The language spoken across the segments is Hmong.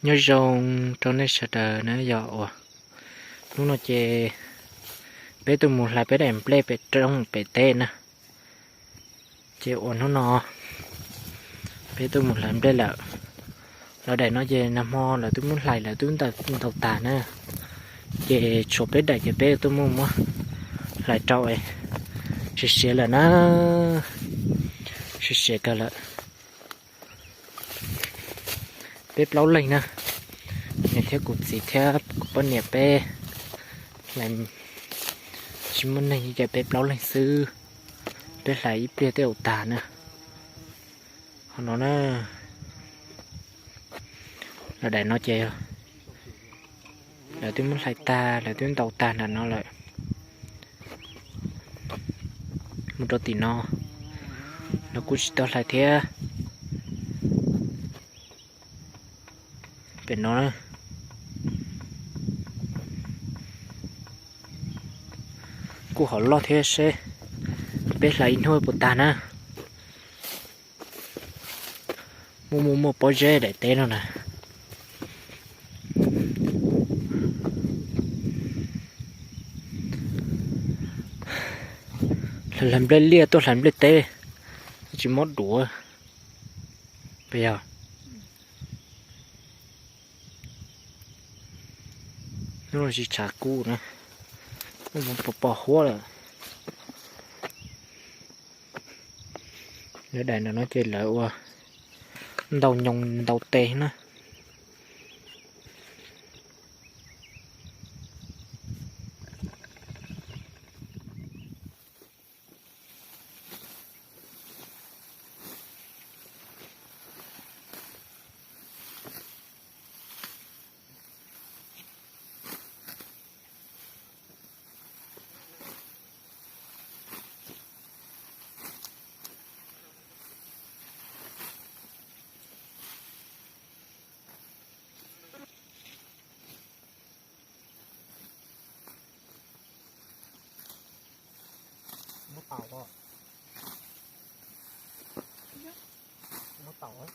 Nyob zoo rau nej sawv daws na, yog uas hnub no ces peb tuaj mus hlais peb daim nplej pem roob pem teb na. Ces uas hnub no peb tuaj mus hlais nplej lawm. Lawv daim no ces nag hmo lawv twb muab hlais lawv twb ntaus tag na. Ces tshuav peb daim ces peb tuaj muab hlais rau es siav siav lawm na. Siav siav kawg lawm. Peb plaub leeg na, nws thiab kuv txiv thiab kuv poj niam peb hlais, tsis muaj neeg ces peb plaub leeg xwb. Peb hlais ib pliag twb ua tag na. Qhov no na, lawv daim no ces lawv twb muab hlais tag, lawv twb ntaus tag nram no lawm. Mus rau tim no, lawv kuj tsis tau hlais thiab. Pem no kuj hov loj thiab seb peb hlais ib hnub puas tag na. Muaj muaj muaj pob zeb daim teb no na. Hlais nplej liaj tuaj hlais nplej teb, tsis mob duav. Puas yog? Hnub no tsis tshav kub na, pos pos huab lawm. Lawv daim ntawm no ces lawv ua ntau nyoos ntau tes na. Muab tau, muab tau.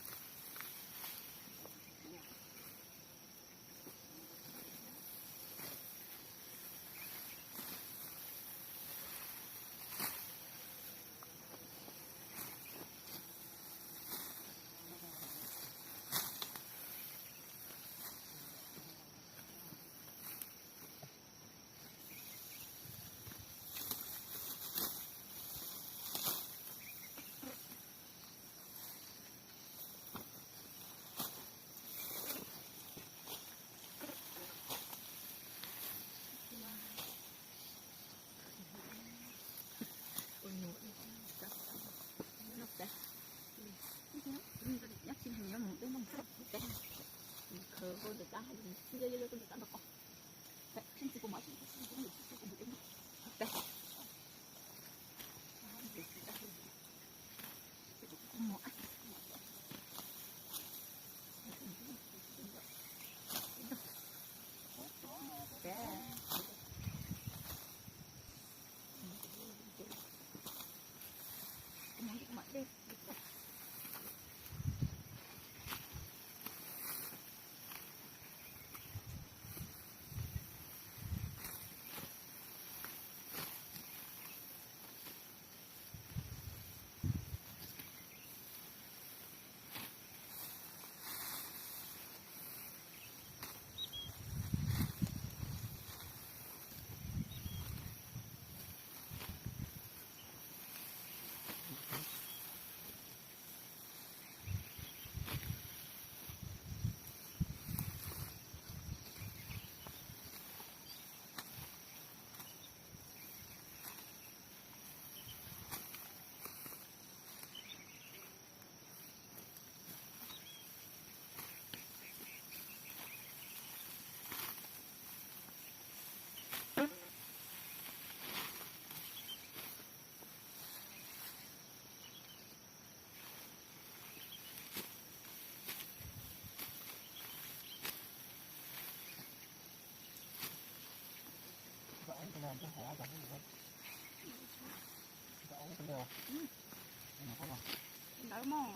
Ntawd mog.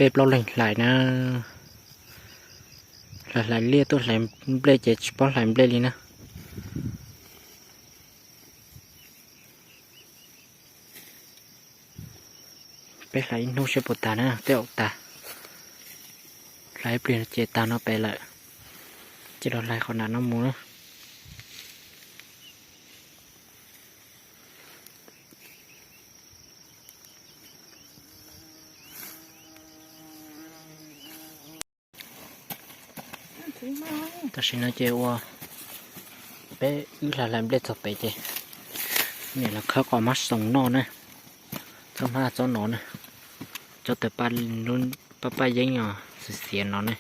Peb plaub leeg hlais na, hlais liaj tuaj hlais nplej ces tsis paub hlais nplej li na. Peb hlais ib hnub seb puas tag na, tej zaum tag. Hlais ib pliag ces tag no pem lawm, ces los hlais qhov nram no mus na. Tam sim no ces ua peb wb hlais hlais nplej txog pem ces niam los khawb qos mab xoom noj na, txhob hmab txhob nov na, tsob taws paj paj yeeb os xiav xiav no ne.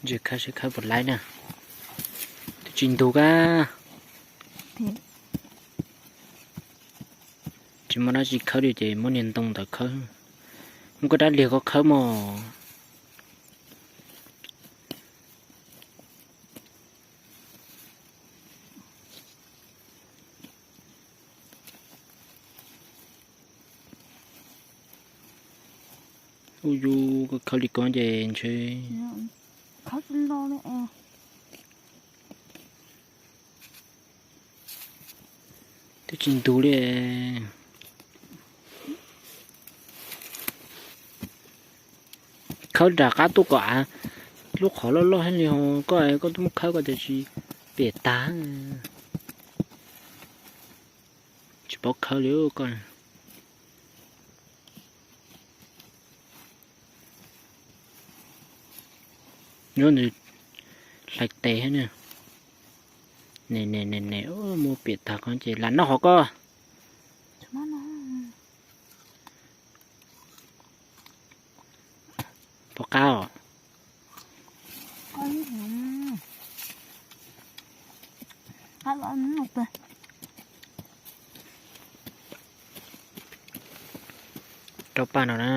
Ntsis khawb seb khawb puas laib na, twb tsis ntug kab. Tsis muaj dab tsi khawb li ces muab niag ntoo ntawd khawb. Muab koj dab liag koj khawb mog. Ub yus koj khawb li ko ces ntshe twb tsis ntug li. Khawb nram qab tuaj kom av, lub qhov loj loj thiab li ho koj, koj twb muab khawb koj tias tsis piam tag. Tsis paub khawb li koj. Nyob nws hlais tes thiab ne. Ne ne ne ne, muab piam tag ko ces lam noj hov koj. Pom qab os. Rau paj no na,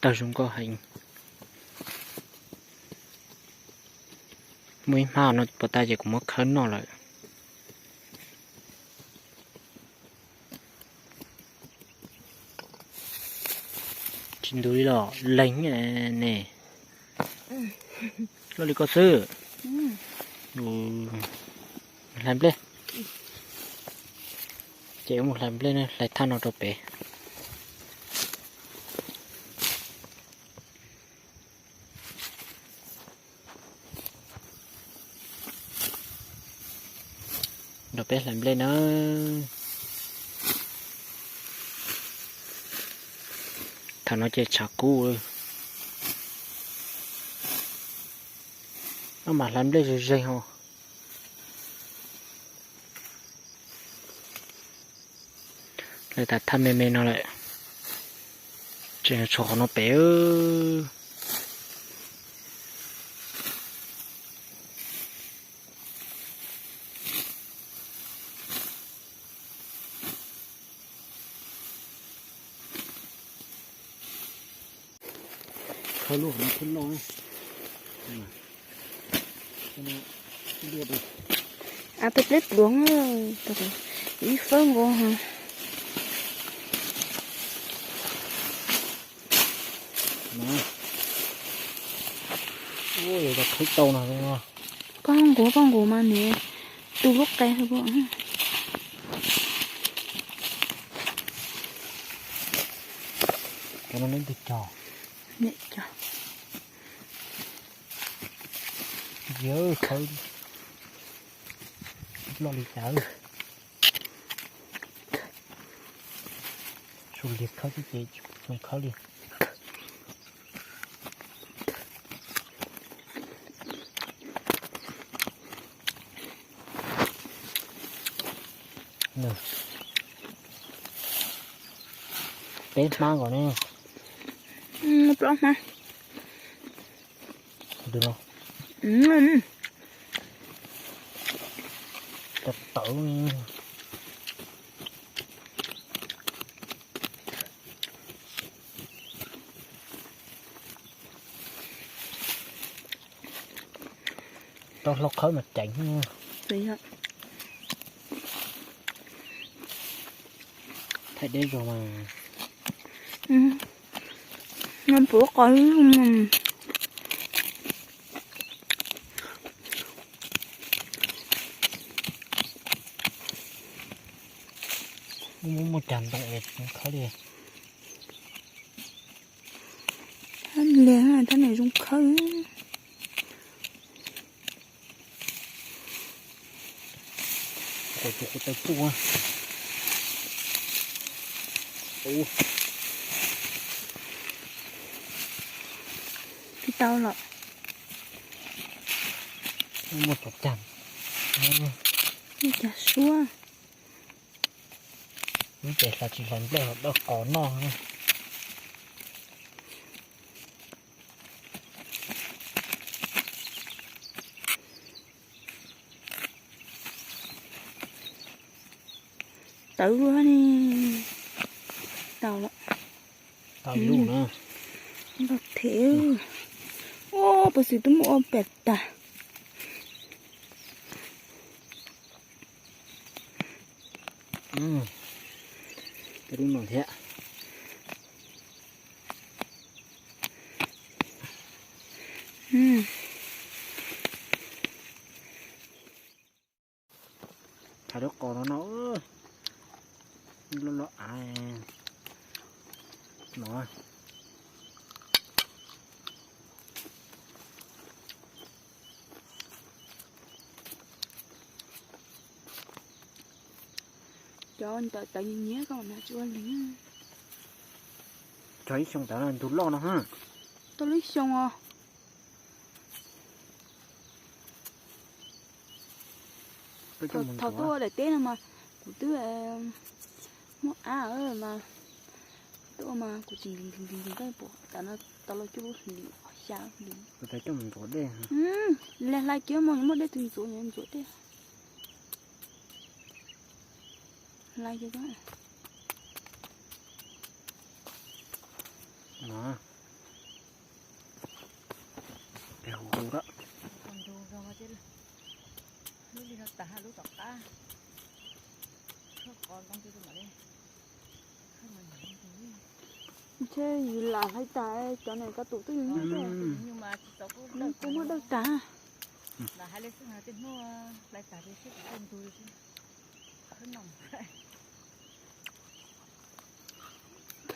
tawg zoo nkauj heev. Muaj ib hmab no pov tas ces kuv muab khawb noj lawm. Tsis ntug li los leeg ne. Loj li koj xwb. Hlais nplej. Ces mus hlais nplej na, hlais thaj no rau pem. Nrog peb hlais nplej na. Thaum no ces tshav kub. Maj mam hlais nplej ze ze ho. Hlais tas thaj me me no lawm, tseem tshuav qhov no pem. Khawb lub no thiab no. Av peb pleb pluav, Ib fawb nkaus. Ua, khwb tau no. Koj nquav, koj nquav mas nws tu lub qe. Cov no neb twg cog? Yawg khawb loj li cas. Su li khawb xwb ces tsis khawb li. Peb hmab nkaus ne. Plaub hmab. Tawv. Tau hlau khawb mas ceev. Thaij deb zog mas. Npua qos. Muaj muaj cag ntoo es khawb li. Thab li, thab no zoo khawb. Kuv tus kuv tau tsuj. Tsis tau los. Muaj cov cag. Muaj cag suab. Ib ces hlais tsis hlais nplej dawb qos noj. Tawv luaj ne. Tau lawm. Tau ib lub na. Ntau thiab. Ua, puas xwm twb muab ua pem tag. Tau lub no thiab. Thaiv lub qos no no, loj loj av no. Cov ntawd tawv nyias nyias koj mam tsis ua li. Cog ib xyoo tawv no ntug loj no ha. Tau lub xyoo os. Thaum tuaj ua daim teb no mas kuv twb muaj av mas, tuaj ua mas kuv tsis nkees nkees nkees nkees koj pom tas no tau los cuaj lub hlis xya lub hlis. Hlais kiag mas muaj dej twg ntxuav, ntxuav dej. Hlais kiag. Hu hu da. Lub li no tas lub tom qab. Khawb qos ntoo rau mam li. Ntshe yus lam hlais tas cov niam koj tus twb yus nyob tej. Kuv muab dawj tas. Lam hais li xwb, tej hnub hlais tas li xwb kuv tej ntug li xwb.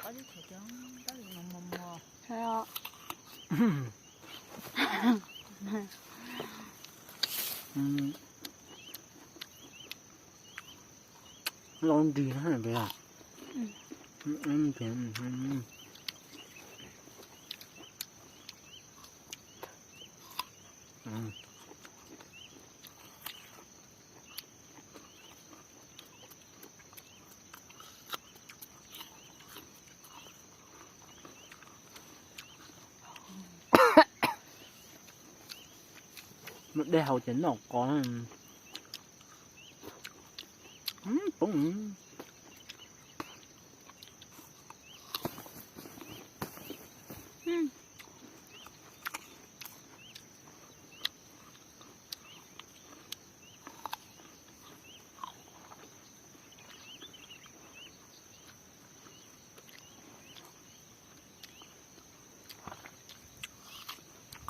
Ob lub tsheb cov tab li mos mos mos. Loj nrig na pem. Muaj dej haus ces noj qos poob.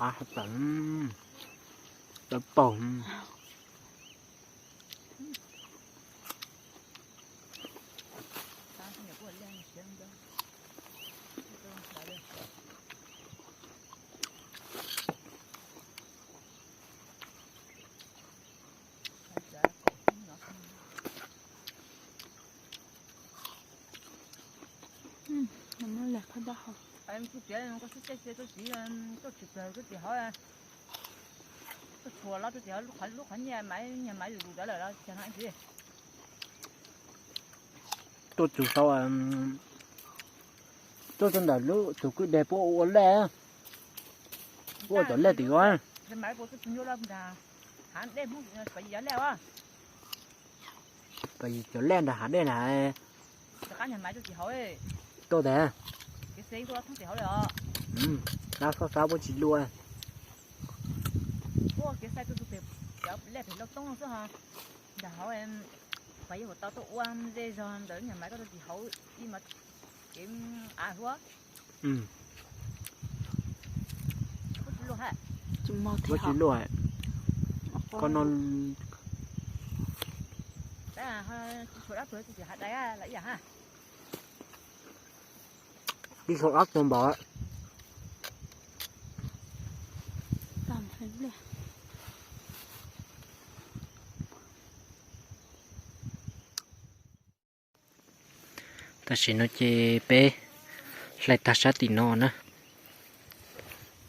Av tawv, tawv paug. Tus txiv, koj xub txej xwb, koj txiv, koj tsis plag koj txiv hauv, koj tshuav los koj txiv hauv lub qhov, lub qhov nyiaj maiv, nyiaj maiv lus lus ntawd lawm los cas no txiv. Tuaj txug sau, tuaj txug ntawm lub tug kwj deg puab ua lej, puab ua cov lej tim ko. Pab yim cov lej nram hav dej na. Tuaj tas, tab xob xab puab tsis luaj. Ntag hauv, pab yim huam tau tuaj ua ze zog ntawd nyam maiv koj tuaj tim hauv ib mas kev av hluab. Puab tsis luaj, koj no tsis tshuav dab tuag tsis hav dais los ib yam ha. Ib tug ob tug npaum. Tam sim no ces peb hlais tag sab tim no na,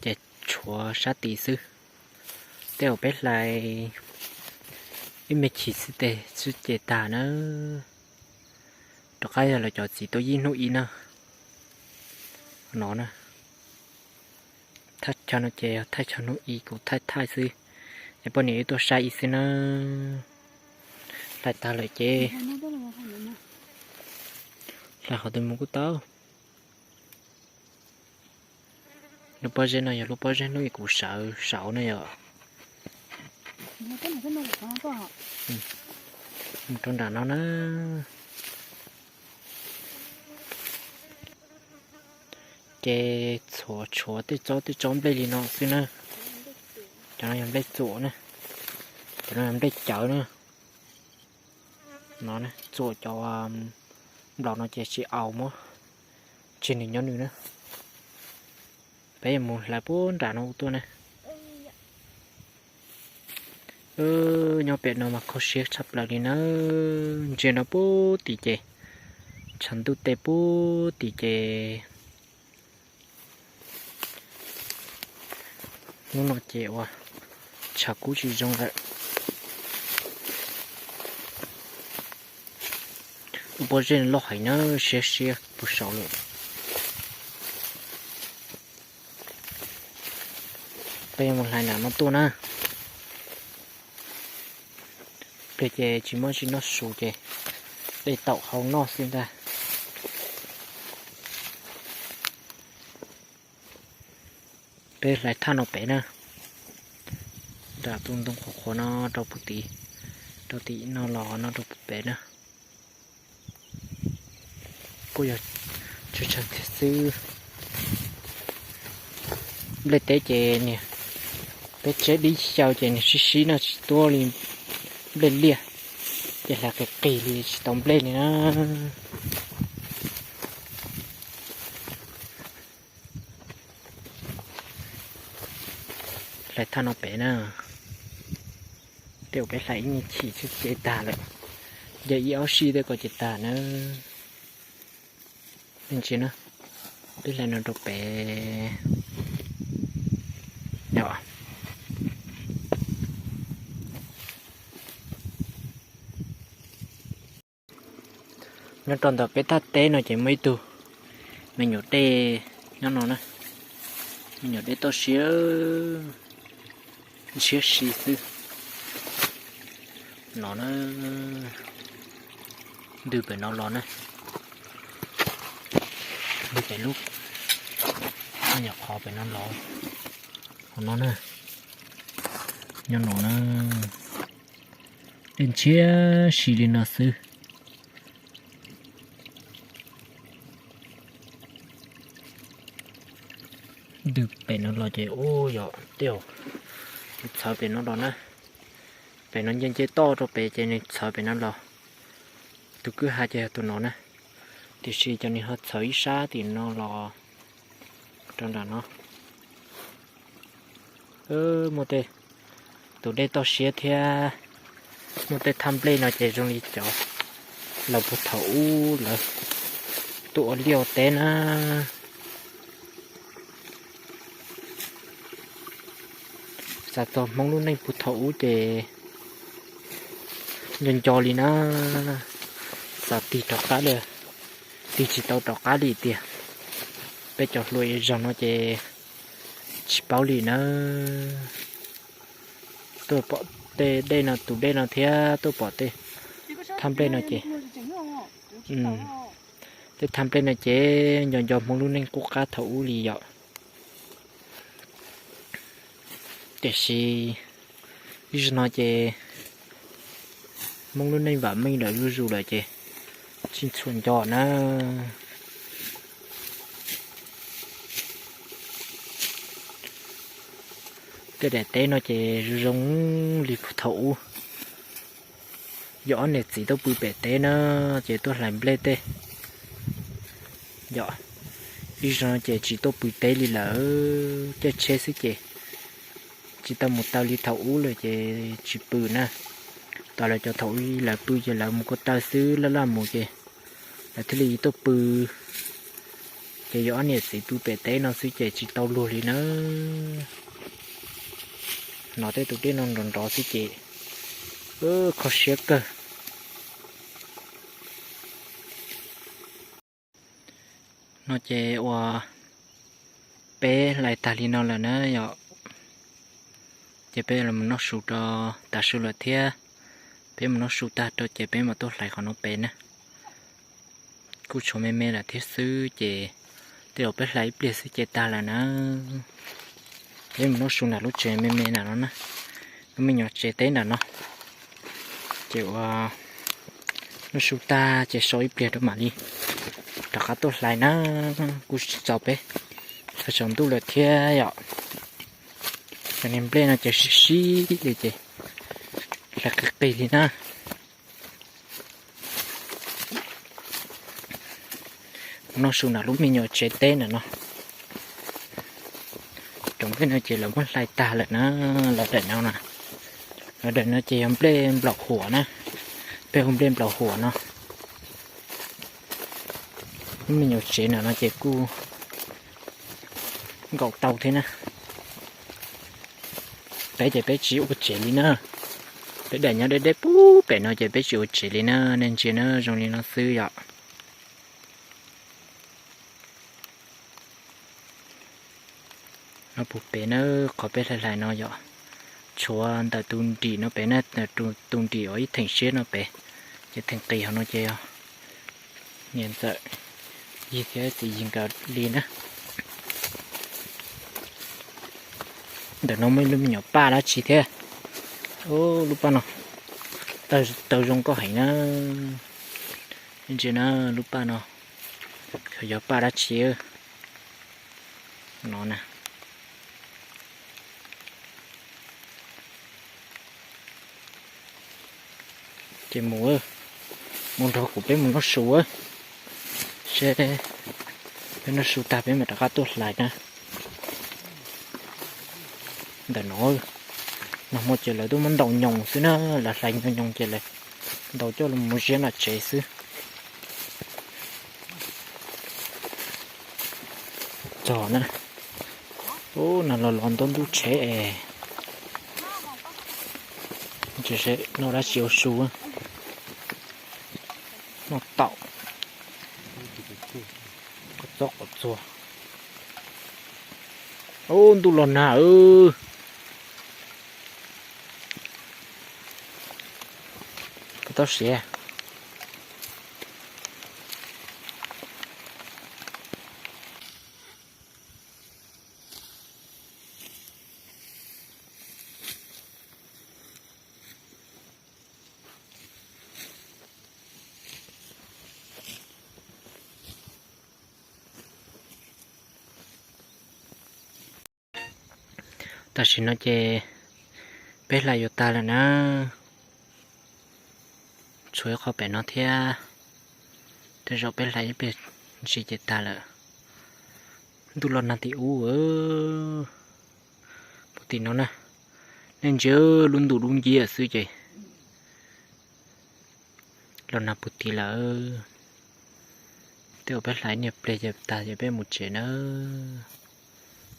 ces tshuav sab tid xwb. Tej uas peb hlais ib me chim xwb tes xwb ces tag na. Rov qab yog lawv cov txiv tuaj yib hnub ib na. No na, thaj chaw no ces yog thaj chaw hnub ib kuv thaij thaij xwb, es poj niam wb tuaj saib ib xwb na. Hlais tag lawm ces hlais qhov twg mus kuj tau. Lub pob zeb no yog lub pob zeb hnub ib kuv sawv saud na yom. Mus rau nram no na. Ces txhuav tshuav tej tsob tej tsob nplej li no xwb na. Cov no yog nplej txuam na, cov no yog nplej cawv na. No txuam cov nplaum no ces tsis aus muab tseg nws nyob nws na. Peb yuav mus hlais puag nram no ua tuaj na. Nyob pem no mas kho siab tshaj plaws li na. Ntsia no puag tim ces, tshav ntuj tej puag tim ces hnub no ces ua tshav kub tsis zoo lawm. Lub pob zeb loj heev na, siab siab puag saud lawm. Peb yuav mus hlais nram no tuaj na. Pliag ces tsis muaj tsi noj su ces de taum hau noj xwb ntag. Peb hlais thaj no pem na, nram tus ntoo qhuav qhuav no rau puag tid, rau tim no los no rau puag pem na. Kuj yog tsawg tsawg tiag xwb. Nplej teb ces niag peb tseb dib xyaw ces niag sib sib no tsis tuab li nplej liaj, ces hlais qis qis li tsis tau nplej li na. Hlais thaj no pem na, tej uas peb hlais ib me chim xwb ces tag lawm, yog ib ob sij tej ko ces tag na. Ntsia na, peb hlais no rau pem. Nyob rau ntawm peb thaj teb no ces muaj ib tug me nyuam dej nyob no na, me nyuam dej toj siab, ntshiab si xwb. No na, ntws pem no los na, ntws pem lub, nyuam qhov pem no los, qhov no na, nyob no na, dej ntshiab si li no xwb. Twb pem no los ces ub yom, tej zaum nws txhawv pem no los na. Pem no nce nce toj rau pem ces nws txhawv pem no los. Tus kwj ha ces yog tus no na, tiam sis cov nws ho txhawv ib sab tim no los rau nram no. Muaj tej tus dej toj siab thiab, muaj tej thaj nplej no ces zoo li cov laus puag thaum ub lawv tuaj ua liaj ua teb na. Xav txog Hmoob lub neej puag thaum ub ces nco nco li na. Xav tig rov qab li, tig tsis tau rov qab li tiag. Peb cov hluas zog no ces tsis paub li na. Tuaj pom tej dej no, tus dej no thiab tuaj pom tej thaj nplej no ces, tej thaj nplej no ces nco nco Hmoob lub neej qub qab thaum ub li yom. Tiam sis ib zaug no ces Hmoob lub neej vam meej lawm zuj zus lawm ces tsis txhua nco na. Tej daim teb no ces zoo zoo li puag thaum ub. Yog ob niam txiv tuaj pw pem teb na, ces tuaj hlais nplej tej. Yog ib zaug no ces tsis tuaj pw teb li lawm, caij tsheb xwb ces tsis tau mus taw li thaum ub lawm ces tsis pw na. Tam lawv cov thaum ub lawv pw ces lawv mus ko taw xwb, laj laj mus ces lawv thiaj li tuaj pw. Ces yog ob niam txiv pw pem teb no xwb ces tsis tau luag li na. Hnov tej tus dej no nrov nrov xwb ces kho siab kawg. No ces uas peb hlais tag li no lawm na yom, ces peb los noj su rau, tav su lawm thiab. Peb mus noj su tag rau ces peb mam tuaj hlais qhov no pem na. Kuj tshuav me me lawm thiab xwb ces tej zaum peb hlais ib pliag xwb ces tag lawm na. Peb mus noj su nram lub tsev me me nram no na, lub me nyuam tsev teb nram no. Ces uas noj su tag ces so ib pliag rau mam li rov qab tuaj hlais na. Kuj tsis txaus peb, txog tsaus ntuj lawm thiab yom. Cov niag nplej no ces sib sib li ces hlais qis qis li na. Noj su nram lub me nyuam tsev teb nram no. Cov nplej no ces lawv muab hlais tag lawm na, lawv daim no na. Lawv daim no ces yog nplej nplaum huam na, peb hu nplej nplaum huam no. Lub me nyuam tsev nram no ces kuj nkaum tau thiab na. Peb ces peb tsis ua tsev li na, peb daim nyob deb deb pub pem no ces peb tsis ua tsev li na, nej ntsia na zoo li no xwb yom. No puag pem na, qhov peb hlais hlais no yom, tshuav ntawm tus nrim no pem na, tus nrim uas ib theem siab no pem, ces theem qis hauv no ces yog niam ntxawm Yig thiab txiv Yig nkawd li na. Ntawm no muaj ib lub me nyuam paj dab tsi thiab. Lub paj no taw zoo nkauj heev na. Ntsia na, lub paj no yog paj dab tsi no na. Ces mus, mus nrog kuv peb mus noj su, seb peb noj su tag peb mam rov qab tuaj hlais na. Ntawm no, nag hmo ces lawv twb muab ntaus nyoos xwb na, lawv hlais nyoos nyoos ces lawv ntaus coj los mus ziab nram tsev xwb. Txog na, ub, nag los los nto ntuj tsheb es, noj dab tsi ua su, noj taum, kua txob qos txuag. Ub, ntuj los nag. Koj tau siav. Tam sim no ces peb hlais yuav tag lawm na. Tshuav ib qho pem no thiab, tej zaum peb hlais ib pliag ntsis ces tag lawm. Ntuj los nag tim ub, puag tim no na, nej ntsia lub ntuj dub nciab xwb ces los nag puag tim lawm. Tej uas peb hlais niag pliag ces tag ces peb mus tsev nawb.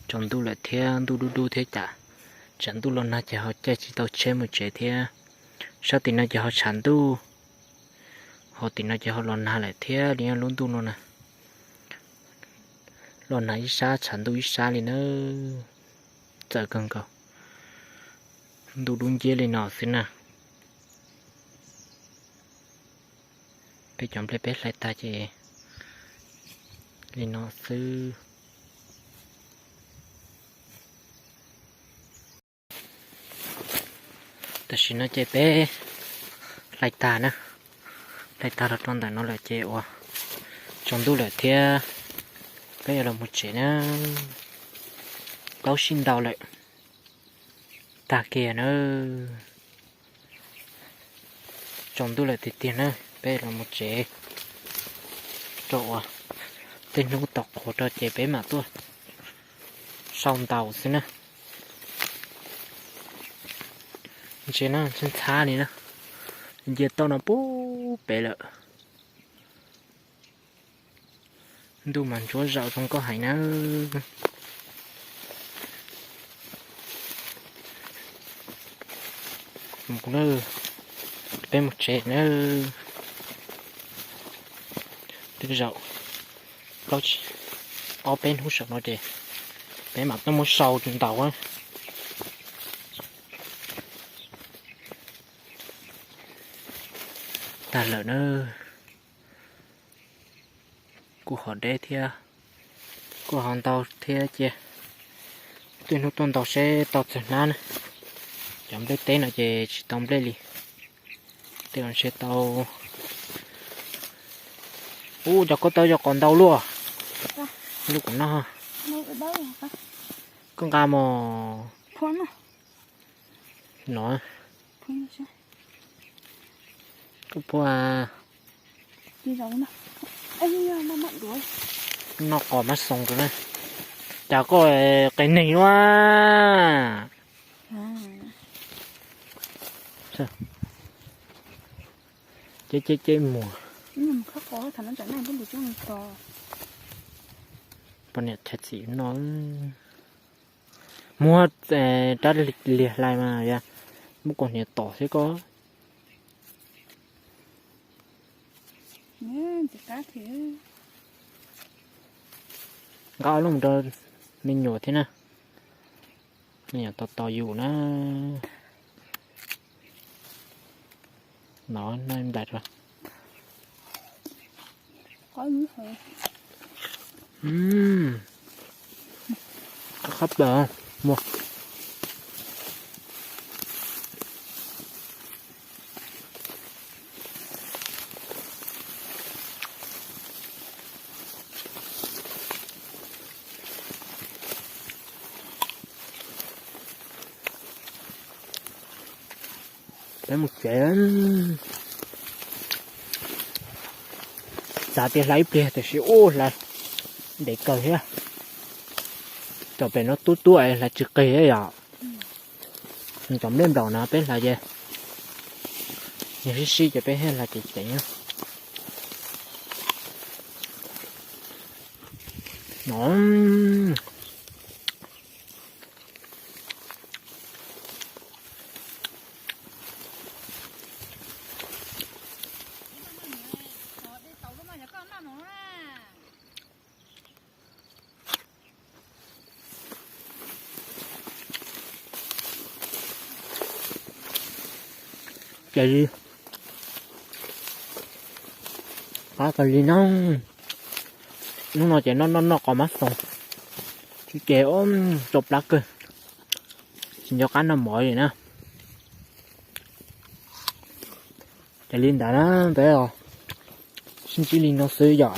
Tsaus ntuj lawm thiab ntuj dub dub thiab cas, tsam ntuj los nag ces ho caij tsis tau tsheb mus tsev thiab. Sab tim no ces ho tshav ntuj, ho tim no ces ho los nag lawm thiab li lub ntuj no na. Los nag ib sab tshav ntuj ib sab li na, txawv kawg nkaus. Ntuj dub nciab li no xwb na. Peb cov nplej peb hlais tag ces li no xwb. Tam sim no ces peb hlais tag na, hlais tag los rau ntawm no lawm ces ua tsaus ntuj lawm thiab, peb yuav los mus tsev na. Plaub sij ntau lawm, tag kiag na. Tsaus ntuj lawm tiag tiag na, peb los mus tsev rau ua tej hnub tom qhuav rau ces peb mam tuaj sau ntaus xwb na. Ntsia na, ntxhab ntxhab li na, ncia toj no pub pem lawm. Ntuj mas ntsuav zaum zoo nkauj heev na. Peb mus tsev na. Tej zaum plaub tsib ob peb hnub saum no ces peb mam tuaj muab sau ntaus. Tag lawm na. Kuj hov deb thiab, kuj hov ntau thiab cia. Tej hnub tuaj ntaus seb tau txawg hnab na. Cov nplej teb no ces tsis tau nplej li. Tej no ntshe tau. Ub, cov koj tau yog qos ntau luaj. Lub kuv noj. Koj nqa mos. No. Koj puas noj qos mab xoos rau na? Cas koj qias neeg ua. Ceb ceb ceb muag. Poj niam thab txim no. Muag rab liag hlais mas yog muab kuv hniav tom xwb koj. Nqa ob lub mus rau me nyuam thiab na. Me nyuam tos tos yus na. No noj ntais rau. Qab plaws muag. Peb mus tsev. Xav tias hlais ib pliag tiam sis ub hlais ntev kawg thiab. Cov pem no tub tub es hlais tsis qig thiab yom. Cov nplej nplaum no peb hlais ces nws sib sib ces peb thiaj hlais ceev ceev. Ces li qab kawg li no. Hnub no ces noj noj noj qos mab xoos, ces tsau plab kawg, tsis nco qab noj mov li na. Ces li ntawd na, peb sib ntsib li no xwb yom.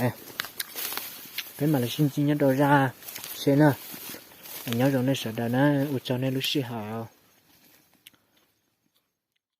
Peb mam li sib ntsib nyob rau zaj seb na. Nyob zoo nej sawv daws na, ua tsaug nej lub sij hawm.